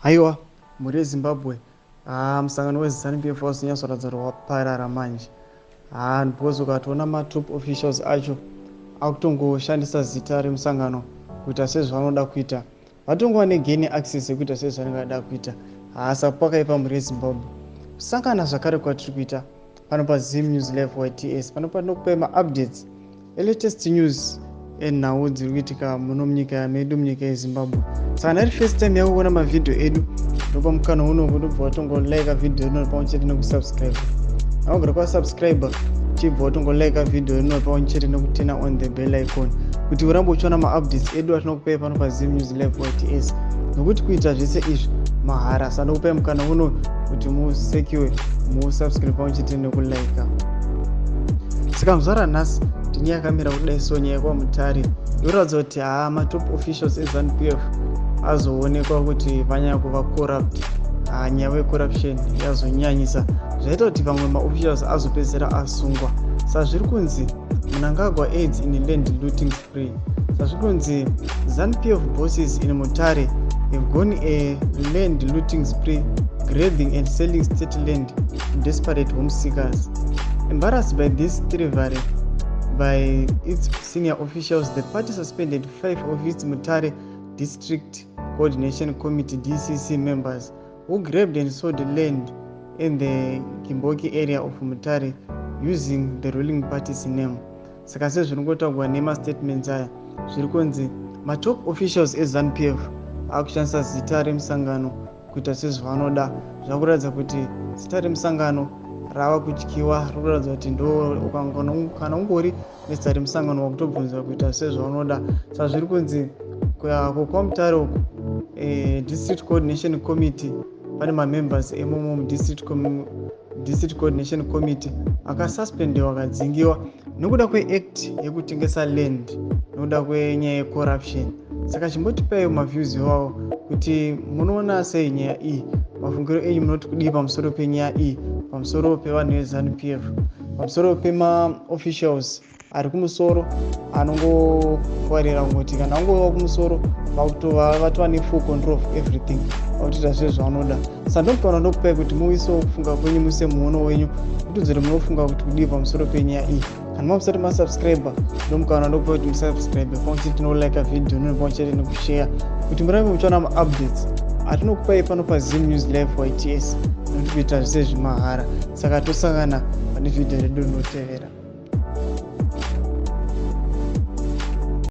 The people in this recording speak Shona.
Haiwa, mhuri yeZimbabwe, haa, musangano weZANU PF wazonyatsoratidza kuti waparara manje. Haa, because ukatoona matop officials acho akutongoshandisa zita remusangano kuita sezvavanoda kuita, vatongova negain access yekuita sezvavanenge vada kuita. Haa, saka pakaipa, mhuri yeZimbabwe. Kusangana zvakare kwatiri kuita pano paZim News Live YTS, pano patinokupai maupdates elatest news enhau dziri kuitika muno munyika medu, munyika yeZimbabwe. Saka nari first time yako kuona mavhidhiyo edu, ndopa mukana uno kuti ubva watongolika vhidhiyo rino pamwe chete nekusubscribe. Augara kwasubscribe, chibva watongolika vhidhiyo rino pamwe chete nekuturn on the bell icon kuti urambe uchiona maupdates edu atinokupai pano paZim News Live YTS, nokuti kuita zvese izvi mahara. Saka ndokupai mukana uno kuti musecure, musubscribe pamwe chete nekulika. Saka muzuva ranhasi tine yakamira kudai. So nyaya yekwaMutare inoratidza kuti haa, matop officials eZANU PF azoonekwa kuti vanyanya kuva corrupt. Nyaya yecorruption yazonyanyisa, zvaita kuti vamwe maofficials azopedzisira asungwa. Saka zviri kunzi Mnangagwa aides in land looting spree. Saka zviri kunzi ZANU PF bosses in Mutare have gone a land looting spree, grabbing and selling state land to desperate home seekers. Embarrassed by this thievery by its senior officials, the party suspended five of its Mutare District Coordination Committee, DCC, members who grabbed and sold land in the Kimboki area of Mutare using the ruling party's name. Saka sezvinongotaurwa nemastatements aya, zviri kunzi matop officials eZANU PF akushandisa zita remusangano kuita sezvavanoda. Zvakuratidza kuti zita remusangano rava kutyiwa. Rikuratidza kuti ndo kana ungori nezita remusangano, wakutobvunzwa kuita sezvaunoda. Saka zviri kunzi kokwaMutare uku, District Coordination Committee, pane mamembers emomo mudistrict coordination committee akasuspendewa, akadzingiwa nekuda kweact yekutengesa land, nekuda kwenyaya yecorruption. Saka chimbotipaiwo maviews iwawo kuti munoona sei nyaya iyi. Mafungiro enyu, munoti kudii pamusoro penyaya iyi, pamusoro pevanhu veZANU PF, pamusoro pemaofficials ari kumusoro anongokwarira kungoti kana angova kumusoro vatova nefull control of everything, vakutoita zve zvavanoda? Saka ndomukana ndokupai kuti muisewo kufunga kwenyu, muise muono wenyu, kutidzore munofunga kuti kudii pamusoro penyaya iyi. Kana mamusati masubscribe, ndomukana ndokupai kuti musubscribe pamwe chete nolike vhidhiyo nino, pamwe chete nekushare, kuti murambe muchiona maupdates atinokupai pano paZim News Live YTS, nokuti kuita zvese zvimahara. Saka tosangana pane vhidhiyo redu rinotevera.